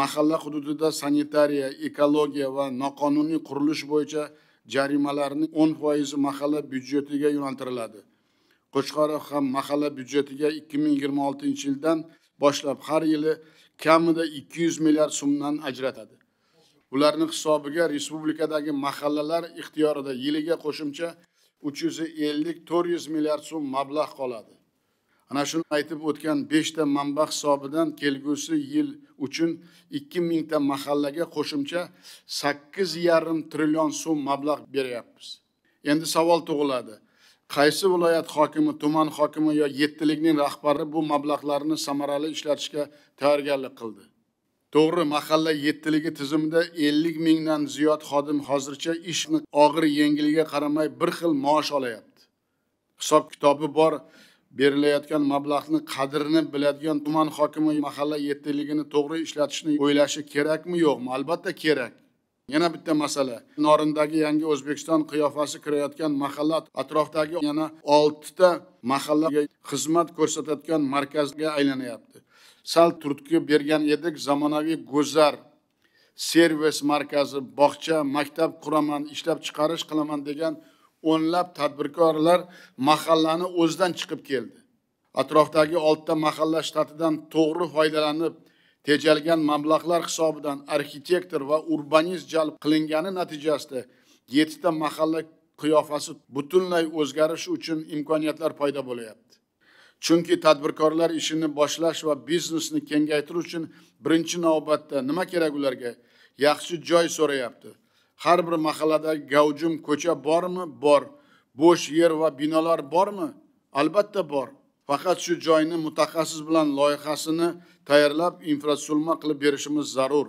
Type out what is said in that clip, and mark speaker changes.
Speaker 1: Mahalla hududida sanitariya, ekologiya va noqonuniy qurilish bo'yicha jarimalarning 10% mahalla byudjetiga yo'naltiriladi. Qo'chqorov ham mahalla byudjetiga 2026-yildan boshlab har yili kamida 200 milliard so'mdan ajratadi. Ularning hisobiga respublikadagi mahallalar ixtiyorida yiliga qo'shimcha 350-400 milliard so'm mablag' qoladi. Ana shuni aytib o'tgan 5 ta manba hisobidan kelgusi yil uchun 2000 ta mahallaga qo'shimcha 8,5 trillion so'm mablag' beryapmiz. Endi savol tug'iladi. Qaysi viloyat hokimi, tuman hokimi yo yettilikning rahbari bu mablag'larni samarali ishlatishga tayyorgarlik qildi? To'g'ri, mahalla yettiligi tizimida 50 mingdan ziyod xodim hozircha ishni og'ir yengiligiga qaramay bir xil maosh olayapti. Hisob kitobi bor, berilayotgan mablag'ni qadrini biladigan tuman hokimi mahalla yettiligini to'g'ri ishlatishni o'ylashi kerakmi, yo'qmi? Albatta kerak. Yana bitta masala. Norindagi yangi O'zbekiston qiyofasi kirayotgan mahalla atrofidagi yana 6 ta mahallaga xizmat ko'rsatayotgan markazga aylanyapti. Sal turtki bergan edik, zamonaviy guzar, servis markazi, bog'cha, maktab quraman, ishlab chiqarish qilaman degan o'nlab tadbirkorlar mahallani o'zidan chiqib keldi. Atrofdagi 6 ta mahalla shtatidan to'g'ri foydalanib, tejalgan mablag'lar hisobidan arxitektor va urbanist jalb qilingani natijasida 7 ta mahalla qiyofasi butunlay o'zgarishi uchun imkoniyatlar paydo bo'lyapti. Chunki tadbirkorlar ishini boshlash va biznesni kengaytirish uchun birinchi navbatda nima kerak ularga? Yaxshi joy so'rayapti. Har bir mahallada gavjum ko'cha bormi? Bor. Bo'sh yer va binolar bormi? Albatta bor. Faqat shu joyni mutaxassis bilan loyihasini tayyorlab, infratuzilma qilib berishimiz zarur.